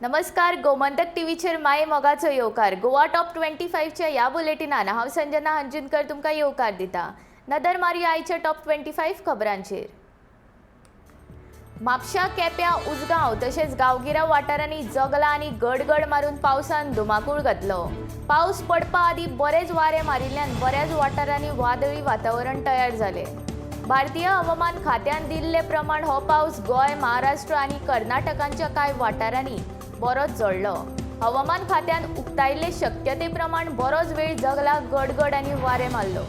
नमस्कार, गोमंतक टीव्हीचेर माये मोगाचो येवकार. गोवा टॉप 25च्या ह्या बुलेटिनान हांव संजना हंजुनकर तुमकां येवकार दिता. नदर मारया आयच्या टॉप 25 खबरांचेर. म्हापशा, केप्यां, उजगांव तशेंच गांवगिऱ्या वाठारांनी जगला आनी गडगड मारून पावसान धुमाकूळ घातलो. पावस पडपा आदीं बरेच वारे मारिल्ल्यान बऱ्याच वाठारांनी वादळी वातावरण तयार जालें. भारतीय हवामान खात्यान दिल्ले प्रमाण हो पावस गोंय, महाराष्ट्र आनी कर्नाटकांच्या कांय वाठारांनी बरोच जडलो. हवामान खात्यान उक्तायल्ले शक्यते प्रमाण बरोच वेळ जगला, गडगड आनी वारे मारलो.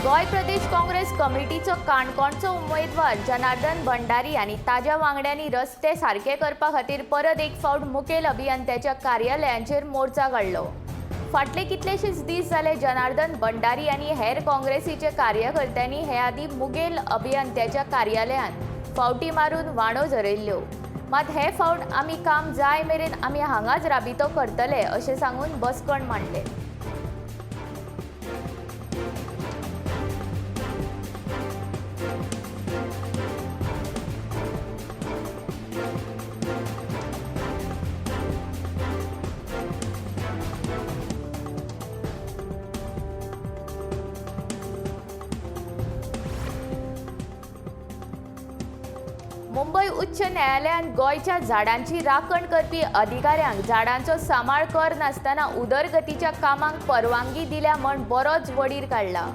गोंय प्रदेश काँग्रेस कमिटीचो काणकोणचो उमेदवार जनार्दन भंडारी आनी ताज्या वांगड्यांनी रस्ते सारके करपा खातीर परत एक फावट मुखेल अभियंत्याच्या कार्यालयांचेर मोर्चा काडलो. फाटले कितलेशेच दीस जाले जनार्दन भंडारी आनी हेर काँग्रेसीचे कार्यकर्त्यांनी हे आदीं मुखेल अभियंत्याच्या कार्यालयांत फावटी मारून वाणो झरयल्ल्यो. मात हे फावट आमी काम जाय मेरेन आमी हांगाच राबितो करतले अशें सांगून बसकण मांडलें. मुंबय उच्च न्यायालयान गोंयच्या झाडांची राखण करपी अधिकाऱ्यांक झाडांचो सांबाळ कर नासतना उदरगतीच्या कामांक परवानगी दिल्या म्हण बरोच वडीर काडला.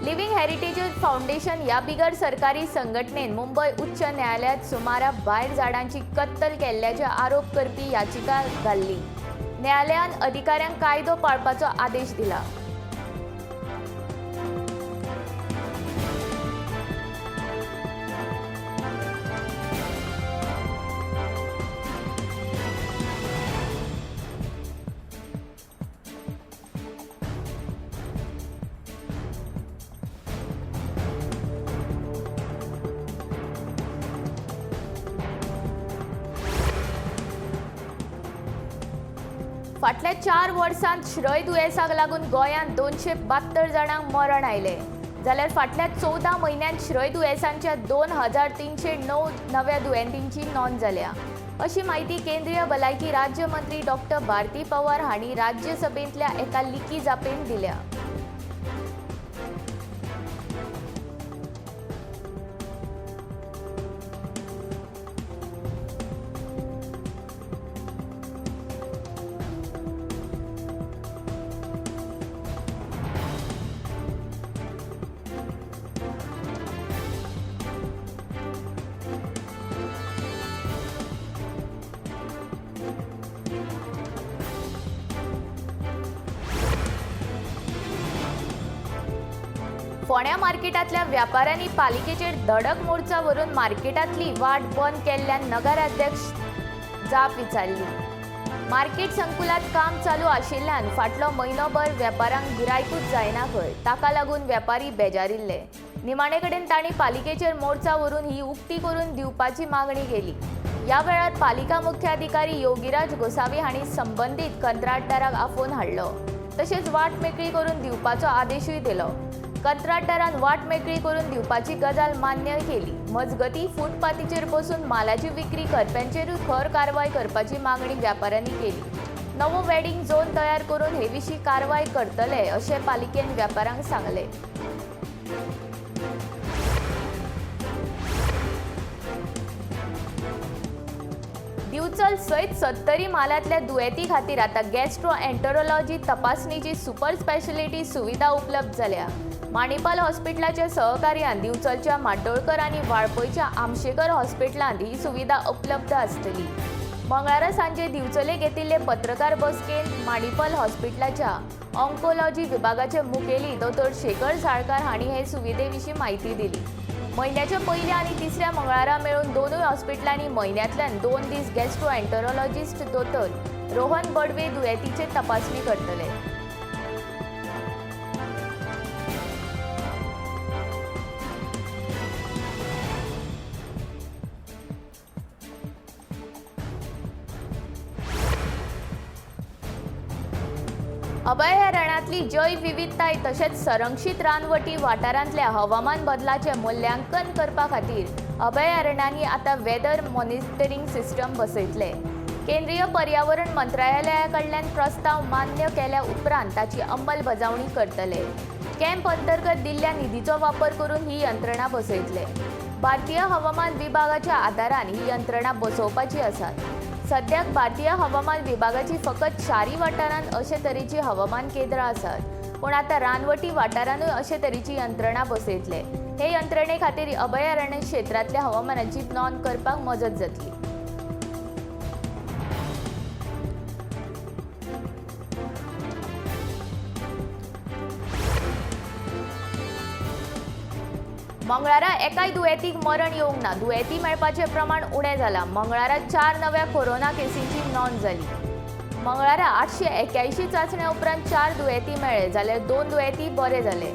लिव्हिंग हेरिटेज फाउंडेशन ह्या बिगर सरकारी संघटनेन मुंबय उच्च न्यायालयांत सुमारा भायर झाडांची कत्तल केल्ल्याचे आरोप करपी याचिका घाल्ली. न्यायालयान अधिकाऱ्यांक कायदो पाळपाचो आदेश दिला. फाटल्या 4 वर्सांत श्रय दुयेंसाक लागून गोंयांत 272 जाणांक मरण आयलें, जाल्यार फाटल्या 14 म्हयन्यांत श्रय दुयेंसांच्या 2309 नव्या दुयेंतींची नोंद जाल्या, अशी म्हायती केंद्रीय भलायकी राज्यमंत्री डॉक्टर भारती पवार हांणी राज्यसभेंतल्या एका लिखी जापेंत दिल्या. फोंड्या मार्केटांतल्या व्यापाऱ्यांनी पालिकेचेर धडक मोर्चा व्हरून मार्केटांतली वाट बंद केल्ल्यान नगराध्यक्ष जाप विचारली. मार्केट संकुलांत काम चालू आशिल्ल्यान फाटलो म्हयनोभर वेपाऱ्यांक गिरायकूच जायना खंय, ताका लागून वेपारी बेजारिल्ले. निमाणे कडेन तांणी पालिकेचेर मोर्चा व्हरून ही उक्ती करून दिवपाची मागणी केली. ह्या वेळार पालिका मुख्याधिकारी योगीराज गोसावी हांणी संबंदीत कंत्राटदाराक आफोवन हाडलो, तशेंच वाट मेकळी करून दिवपाचो आदेशूय दिलो. कंत्राटदारान वाट मेकळी करून दिवपाची गजाल मान्य केली. मजगतीं, फुटपाथीचेर बसून मालाची विक्री करप्यांचेरूय खर कारवाय करपाची मागणी व्यापाऱ्यांनी केली. नवो वेडिंग झोन तयार करून हे विशीं कारवाय करतले अशें पालिकेन व्यापाऱ्यांक सांगलें. दिवचल सयत 70 म्हालांतल्या दुयेंती खातीर आतां गॅस्ट्रोएन्टरोलॉजी तपासणीची सुपर स्पेशलिटी सुविधा उपलब्ध जाल्या. माणिपाल हॉस्पिटलाच्या सहकार्यान दिवचलच्या माड्डोळकर आनी वाळपयच्या आमशेकर हॉस्पिटलांत ही सुविधा उपलब्ध आसतली. मंगळारा सांजे दिवचले घेतिल्ले पत्रकार बसकेंत माणिपाल हॉस्पिटलाच्या ऑन्कोलॉजी विभागाचे मुखेली दोतोर शेखर साळकार हांणी हे सुविधे विशीं म्हायती दिली. म्हयन्याच्या पयल्या आनी तिसऱ्या मंगळारा मेळून दोनूय हॉस्पिटलांनी म्हयन्यांतल्यान 2 दीस गॅस्ट्रोएन्टरोलॉजिस्ट दोतोर रोहन बडवे दुयेंतीचे तपासणी करतले. अभयारण्यांतली जैव विविधताय तशेंच संरक्षीत रानवटी वाठारांतल्या हवामान बदलाचें मुल्यांकन करपा खातीर अभयारण्यांनी आतां वेदर मॉनिटरींग सिस्टम बसयतले. केंद्रीय पर्यावरण मंत्रालया कडल्यान प्रस्ताव मान्य केल्या उपरांत ताची अंमलबजावणी करतले. कॅम्प अंतर्गत दिल्ल्या निधीचो वापर करून ही यंत्रणा बसयतले. भारतीय हवामान विभागाच्या आदारान ही यंत्रणा बसोवपाची आसात. सद्याक भारतीय हवामान विभागाची फकत शारी वाठारांत अशे तरेची हवामान केंद्रां आसात, पूण आतां रानवटी वाठारांतूय अशे तरेची यंत्रणा बसयतले. हे यंत्रणे खातीर अभयारण्य क्षेत्रांतल्या हवामानाची नोंद करपाक मजत जातली. मंगळारा एकाय दुयेंतीक मरण येवंक ना. दुयेंती मेळपाचें प्रमाण उणें जालां. मंगळारा 4 नव्या कोरोना केसींची नोंद जाली. मंगळारा 881 चांचण्या उपरांत 4 दुयेंती मेळ्ळे, जाल्यार 2 दुयेंती बरे जाले.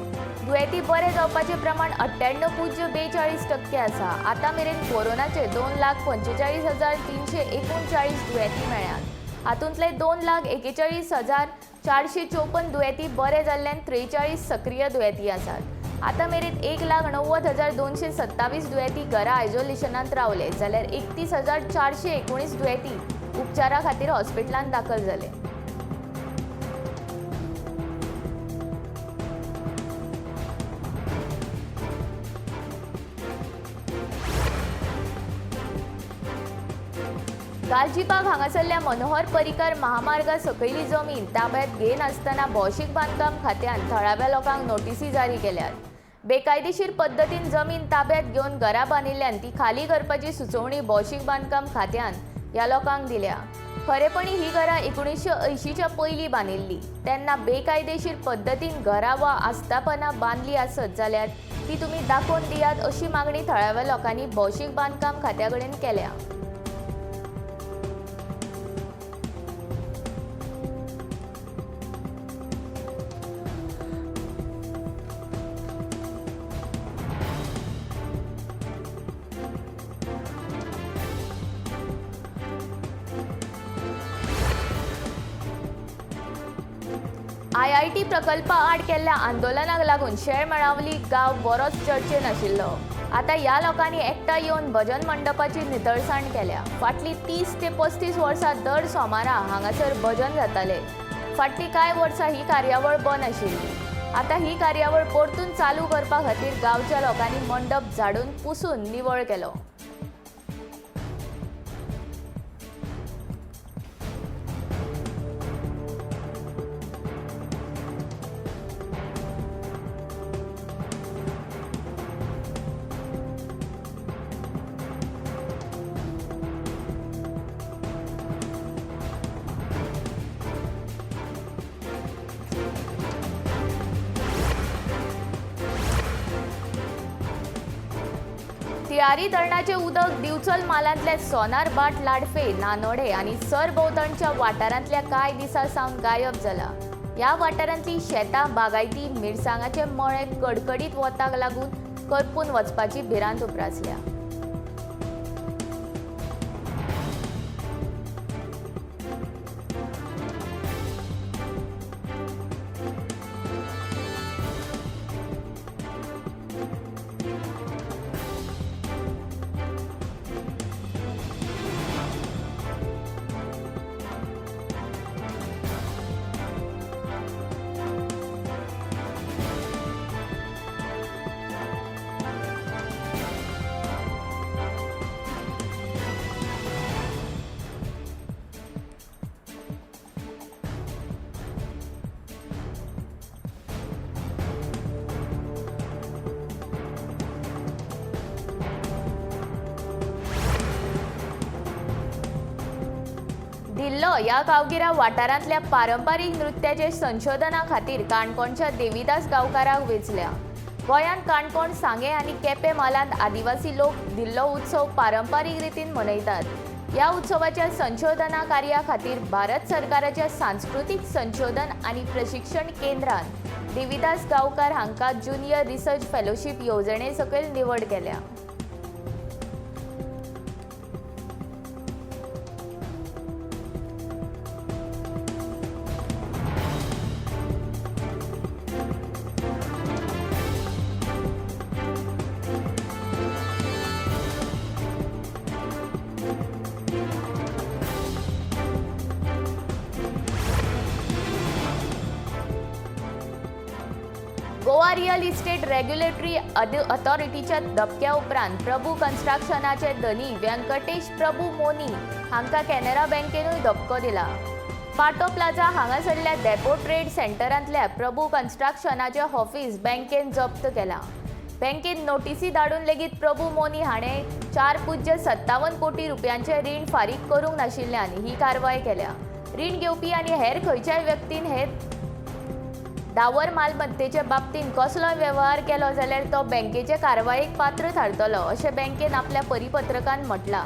दुयेंती बरे जावपाचें प्रमाण 98.42% आसा. आतां मेरेन कोरोनाचे 2,45,339 दुयेंती मेळ्ळ्यात. हातूंतले 2,41,454 दुयेंती बरे जाल्ल्यान 43 सक्रीय दुयेंती आसात. आतां मेरेन 1,90,227 दुयेंती घरा आयसोलेशनांत रावले, जाल्यार 31,419 दुयेंती उपचारा खातीर हॉस्पिटलांत दाखल जाले. गालजीबाग हांगासरल्या मनोहर पर्रीकर महामार्गा सकयली जमीन ताब्यात घेनासतना भौशीक बांदकाम खात्यान थळाव्या लोकांक नोटीसी जारी केल्यात. बेकायदेशीर पद्दतीन जमीन ताब्यात घेवन घरां बांदिल्ल्यान ती खाली करपाची सुचोवणी भौशीक बांदकाम खात्यान ह्या लोकांक दिल्या. खरेपणी ही घरां 1980च्या पयलीं बांदिल्ली, तेन्ना बेकायदेशीर पद्दतीन घरां वा आस्थापनां बांदली आसत जाल्यार ती तुमी दाखोवन दियात अशी मागणी थळाव्या लोकांनी भौशीक बांदकाम खात्या कडेन केल्या. आयआयटी प्रकल्पा आड केल्ल्या आंदोलनाक लागून शेळमेळावली गांव बरोच चर्चेन आशिल्लो. आतां ह्या लोकांनी एकठांय येवन भजन मंडपाची नितळसाण केल्या. फाटलीं 30 ते 35 वर्सां दर सोमारा हांगासर भजन जाताले. फाटलीं कांय वर्सां ही कार्यावळ बंद आशिल्ली. आतां ही कार्यावळ परतून चालू करपा खातीर गांवच्या लोकांनी मंडप झाडून पुसून निवळ केलो. तिळारी धरणाचे उदक दिवचल मालांतल्या सोनार बाट लाडफे नानोडे आनी सरभोंवतणच्या वाठारांतल्या कांय दिसां सावन गायब जाला. ह्या वाठारांतली शेतां बागायती मिरसांगाचे मळे कडकडीत वताक लागून करपून वचपाची भिरांत उप्रासल्या. दिल्लो ह्या गांवगिऱ्या वाठारांतल्या पारंपारीक नृत्याचे संशोधना खातीर काणकोणच्या देवीदास गांवकाराक वेंचल्या. गोंयांत काणकोण, सांगें आनी केपें म्हालांत आदिवासी लोक दिल्लो उत्सव पारंपारीक रितीन मनयतात. ह्या उत्सवाच्या संशोधना कार्या खातीर भारत सरकाराच्या सांस्कृतीक संशोधन आनी प्रशिक्षण केंद्रान देवीदास गांवकार हांकां ज्युनियर रिसर्च फेलोशीप येवजणे सकयल निवड केल्या. गोवा रियल इस्टेट रेग्युलेटरी अथॉरिटीच्या धपक्या उपरांत प्रभू कन्स्ट्रक्शनाचे धनी व्यंकटेश प्रभू मोनी हांकां कॅनरा बँकेनूय धपको दिला. पाटो प्लाझा हांगासरल्या डेपो ट्रेड सेंटरांतल्या प्रभू कन्स्ट्रक्शनाचे ऑफिस बँकेन जप्त केलां. बँकेन नोटीसी धाडून लेगीत प्रभू मोनी हाणें 4.57 कोटी रुपयांचें रीण फारीक करूंक नाशिल्ल्यान ही कारवाय केल्या. रीण घेवपी आनी हेर खंयच्याय व्यक्तीन हे दावर मालमत्तेचे बाबतींत कसलोय वेव्हार केलो जाल्यार तो बँकेचे कारवायेक पात्र थारतलो अशें बँकेन आपल्या परिपत्रकान म्हटलां.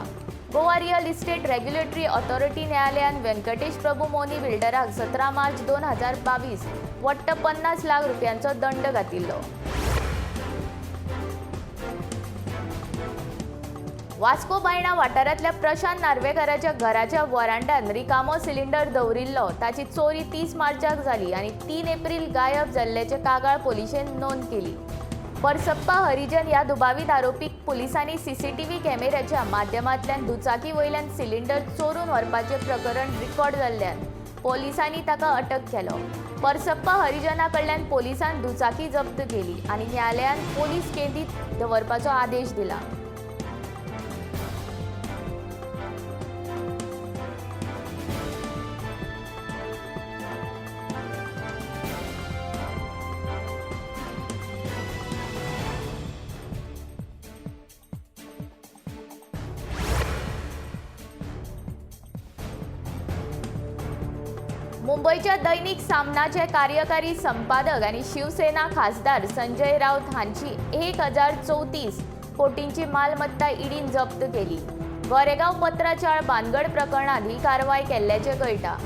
Goa real estate regulatory authority न्यायालयान व्यंकटेश प्रभू मोनी बिल्डराक 17 मार्च 2022 वट्ट 50 लाख रुपयांचो दंड घातिल्लो. वास्को बायणा वाठारांतल्या प्रशांत नार्वेकाराच्या घराच्या वरांडान रिकामो सिलिंडर दवरिल्लो. ताची चोरी 30 मार्चाक जाली आनी 3 एप्रील गायब जाल्ल्याचे कागाळ पोलिशेन नोंद केली. परसप्पा हरिजन ह्या दुबावीत आरोपीक पुलिसांनी सीसीटीव्ही कॅमेऱ्याच्या माध्यमांतल्यान दुचाकी वयल्यान सिलिंडर चोरून व्हरपाचें प्रकरण रिकॉर्ड जाल्ल्यान पोलिसांनी ताका अटक केलो. परसप्पा हरिजना कडल्यान पोलिसान दुचाकी जप्त केली आनी न्यायालयान पोलीस कैदीत दवरपाचो आदेश दिला. मुंबयच्या दैनिक सामनाचे कार्यकारी संपादक आनी शिवसेना खासदार संजय राऊत हांची 1034 कोटींची मालमत्ता ईडीन जप्त केली. गोरेगांव पत्राचाळ भानगड प्रकरणांत ही कारवाय केल्ल्याचें कळटा.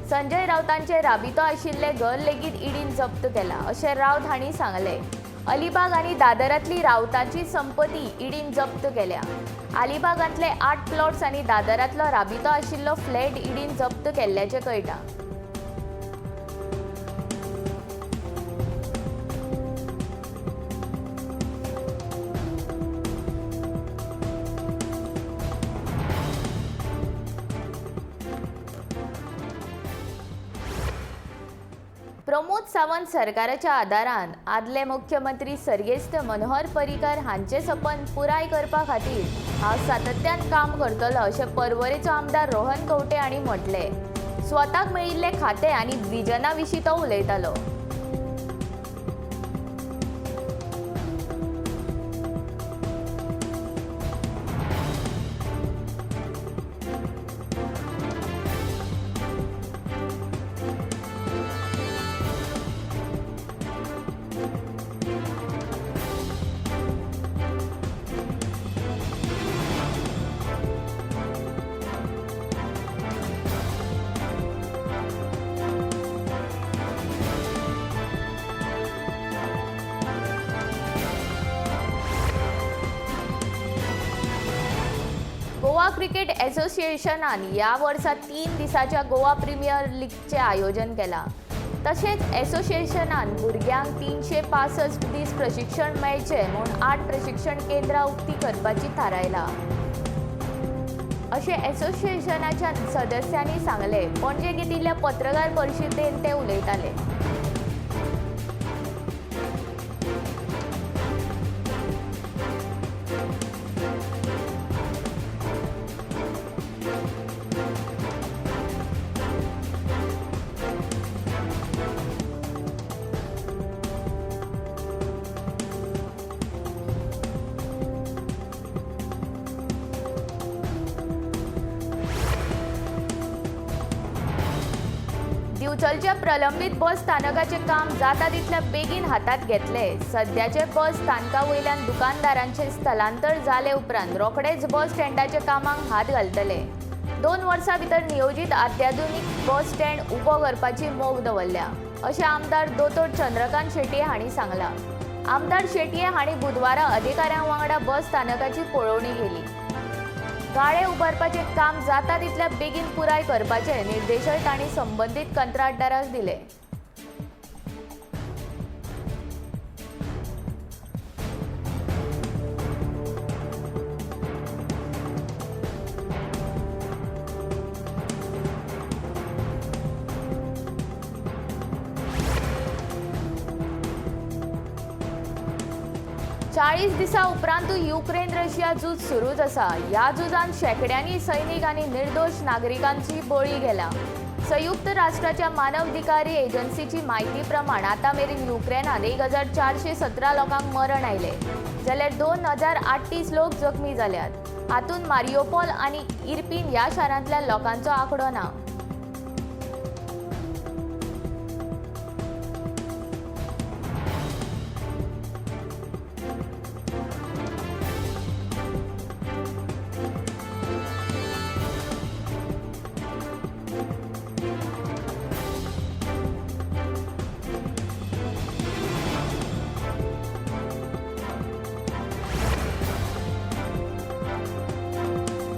संजय राऊतांचे राबितो आशिल्लें घर लेगीत ईडीन जप्त केलां अशें राऊत हांणी सांगलें. अलिबाग आनी दादरांतली राऊतांची संपत्ती ईडीन जप्त केल्या. अलिबागांतले 8 प्लॉट्स आनी दादरांतलो राबितो आशिल्लो फ्लॅट ईडीन जप्त केल्ल्याचें कळटा. प्रमोद सावंत सरकाराच्या आदारान आदले मुख्यमंत्री सर्गेस्त मनोहर पर्रीकर हांचे सपन पुराय करपा खातीर हांव सातत्यान काम करतलो अशें पर्वरेचो आमदार रोहन खंवटे हांणी म्हटलें. स्वताक मेळिल्लें खातें आनी विजना विशीं तो उलयतालो. गोवा क्रिकेट असोसिएशनान ह्या वर्सा 3 दिसाच्या गोवा प्रिमियर लीगचें आयोजन केलां. तशेंच असोसिएशनान भुरग्यांक 365 दीस प्रशिक्षण मेळचें म्हूण 8 प्रशिक्षण केंद्रां उक्ती करपाची थारायलां अशें असोसिएशनाच्या सदस्यांनी सांगलें. पणजे घेतिल्ल्या पत्रकार परिशदेंत ते उलयताले. दिवचलच्या प्रलंबीत बस स्थानकाचें काम जाता तितल्या बेगीन हातांत घेतले. सद्याचे बस स्थानका वयल्यान दुकानदारांचें स्थलांतर जाले उपरांत रोखडेच बस स्टँडाच्या कामाक हात घालतले. 2 वर्सां भितर नियोजीत अत्याधुनीक बस स्टँड उबो करपाची मोख दवरल्या अशें आमदार दोतोर चंद्रकांत शेटये हांणी सांगलां. आमदार शेटये हांणी बुधवारा अधिकाऱ्यां वांगडा बस स्थानकाची पळोवणी केली. गाळे उबारपाचें काम जाता तितल्या बेगीन पुराय करपाचे निर्देशय तांणी संबंदीत कंत्राटदाराक दिले. 40 दिसां उपरांतूय युक्रेन रशिया झूज सुरूच आसा. ह्या झुजांत शेंकड्यांनी सैनीक आनी निर्दोश नागरिकांची बळी गेला. संयुक्त राष्ट्राच्या मानवाधिकारी एजन्सीची म्हायती प्रमाण आतां मेरेन युक्रेनांत 1417 लोकांक मरण आयलें, जाल्यार 2038 लोक जखमी जाल्यात. हातूंत मारियोपोल आनी इरपिन ह्या शारांतल्या लोकांचो आंकडो ना.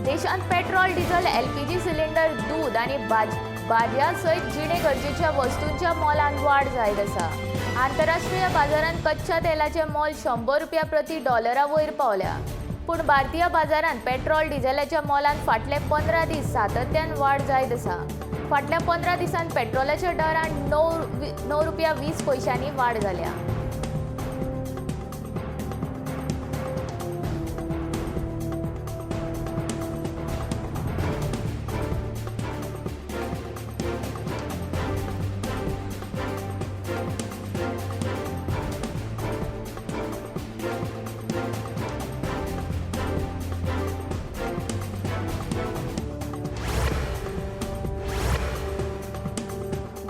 देशांत पेट्रोल, डिझल, एलपीजी सिलिंडर, दूद आनी भाजयां सयत जिणे गरजेच्या वस्तूंच्या मोलांत वाड जायत आसा. आंतरराष्ट्रीय बाजारांत कच्च्या तेलाचें मोल 100 रुपया प्रति डॉलरा वयर पावल्या. पूण भारतीय बाजारांत पेट्रोल, डिझलाच्या मोलांत फाटले 15 दीस सातत्यान वाड जायत आसा. फाटल्या 15 दिसांत पेट्रोलाच्या दरांत 9 रुपया 20 पयशांनी वाड जाल्या.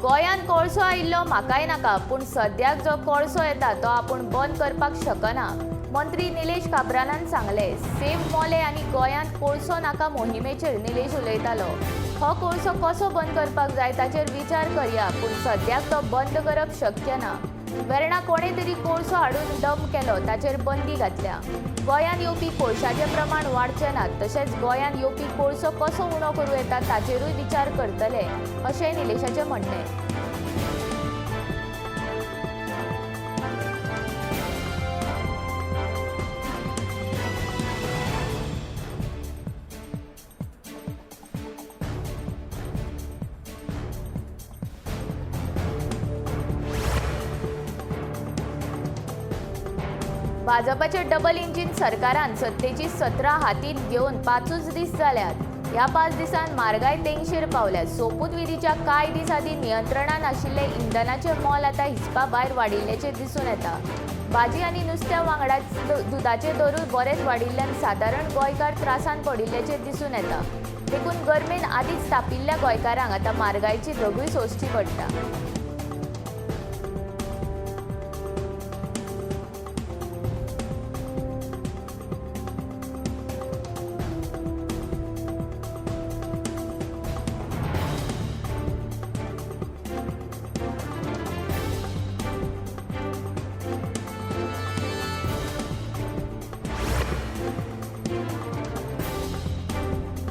गोंयांत कोळसो आयिल्लो म्हाकाय नाका, पूण सद्याक जो कोळसो येता तो आपूण बंद करपाक शकना, मंत्री निलेश काब्रालान सांगलें. सेव मोले आनी गोंयांत कोळसो नाका मोहिमेचेर निलेश उलयतालो. हो कोळसो कसो बंद करपाक जाय ताचेर विचार करया, पूण सद्याक तो बंद करप शक्य ना. वेर्णा कोणे तरी कोळसो हाडून डंप केलो, ताचेर बंदी घातल्या. गोंयांत येवपी कोळशाचें प्रमाण वाडचें ना, तशेंच गोंयांत येवपी कोळसो कसो उणो करूं येता ताचेरूय विचार करतले, अशें निलेशाचें म्हणणें. भाजपाचे डबल इंजिन सरकारान सत्तेची सत्रां हातींत घेवन 5 दीस जाल्यात. ह्या 5 दिसांत म्हारगाय तेंगशेर पावल्या. सोपूतविधीच्या कांय दीस आदीं नियंत्रणांत आशिल्लें इंधनाचें मोल आतां हिसपा भायर वाडिल्ल्याचें दिसून येता. भाजी आनी नुस्त्या वांगडा दुदाचे दरूय बरेच वाडिल्ल्यान सादारण गोंयकार त्रासांत पडिल्ल्याचें दिसून येता. देखून गरमेन आदींच तापिल्ल्या गोंयकारांक आतां म्हारगायची धगूय सोंसची पडटा.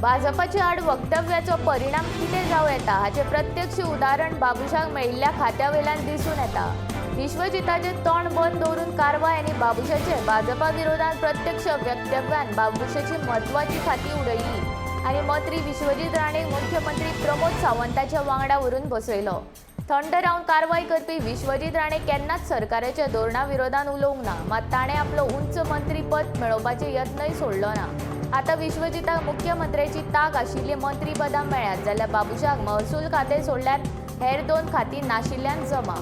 भाजपाच्या आड वक्तव्याचो परिणाम कितें जावं येता हाचें प्रत्यक्ष उदाहरण बाबुशाक मेळिल्ल्या खात्या वयल्यान दिसून येता. विश्वजिताचें तोंड बंद दवरून कारवाय आनी बाबुशाचे भाजपा विरोधात प्रत्यक्ष वक्तव्यान बाबुशाची म्हत्वाची खाती उडयली आनी मंत्री विश्वजीत राणे मुख्यमंत्री प्रमोद सावंताच्या वांगडा व्हरून बसयलो. थंड रावन कारवाय करपी विश्वजीत राणे केन्नाच सरकाराच्या धोरणा विरोधात उलोवंक ना, मात ताणें आपलो उंच मंत्रीपद मेळोवपाचे यत्नय सोडलो ना. आतां विश्वजिताक मुख्यमंत्र्याची तांक आशिल्ली मंत्रीपदां मेळ्ळ्यात, जाल्यार बाबुशाक महसूल खातें सोडल्यार हेर 2 खातीं नाशिल्ल्यान जमा.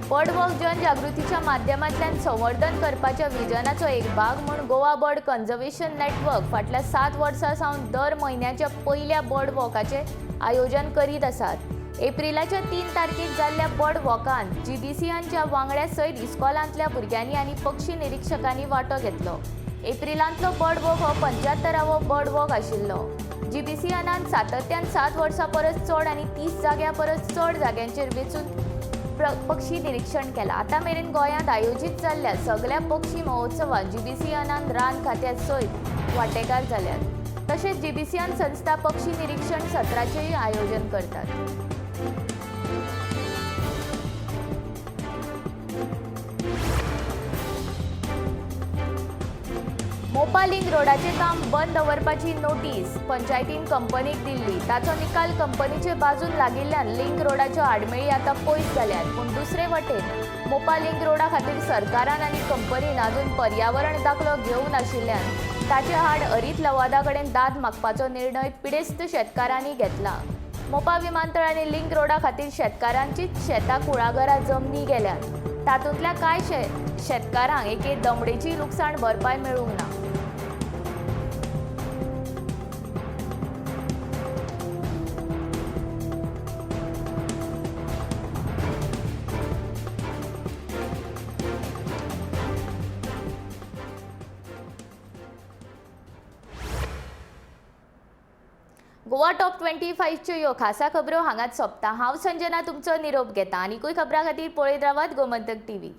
बर्ड वॉक जनजागृतीच्या माध्यमांतल्यान संवर्धन करपाच्या विजनाचो एक भाग म्हूण गोवा बर्ड कन्जर्वेशन नेटवर्क फाटल्या 7 वर्सां सावन दर म्हयन्याच्या पयल्या बर्ड वॉकाचें आयोजन करीत आसात. एप्रिलाच्या 3 तारखेक जाल्ल्या बर्ड वॉकांत जीबीसीएनच्या वांगड्या सयत इस्कॉलांतल्या भुरग्यांनी आनी पक्षी निरिक्षकांनी वांटो घेतलो. एप्रिलांतलो बर्ड वॉक हो 75वो बर्ड वॉक आशिल्लो. जीबीसीएनान सातत्यान 7 वर्सां परस चड आनी 30 जाग्यां परस चड जाग्यांचेर वेंचून पक्षी निरीक्षण केलां. आतां मेरेन गोंयांत आयोजीत जाल्ल्या सगळ्या पक्षी महोत्सवात जीबीसीएनान रान खात्या सयत वांटेकार जाल्यात. तशेंच जीबीसीएन संस्था पक्षी निरीक्षण सत्राचेंय आयोजन करतात. मोपा लिंक रोडाचें काम बंद दवरपाची नोटीस पंचायतीन कंपनीक दिल्ली. ताचो निकाल कंपनीचे बाजून लागिल्ल्यान लिंक रोडाच्यो आडमेळी आतां पयस जाल्यात. पूण दुसरे वटेन मोपा लिंक रोडा खातीर सरकारान आनी कंपनीन अजून पर्यावरण दाखलो घेवंक नाशिल्ल्यान ताचे आड हरीत लवादा कडेन दाद मागपाचो निर्णय पिडेस्त शेतकारांनी घेतला. मोपा विमानतळ आनी लिंक रोडा खातीर शेतकारांचीच शेतां, कुळागरां, जमनी गेल्यात. तातूंतल्या कांय शेतकारांक एके दमडेची लुकसाण भरपाय मेळूंक ना. गोवा टॉप 25च्यो ह्यो खासा खबरो हांगाच सोंपता. हांव संजना तुमचो निरोप घेता. आनीकूय खबरां खातीर पळयत रावात गोमंतक टीव्ही.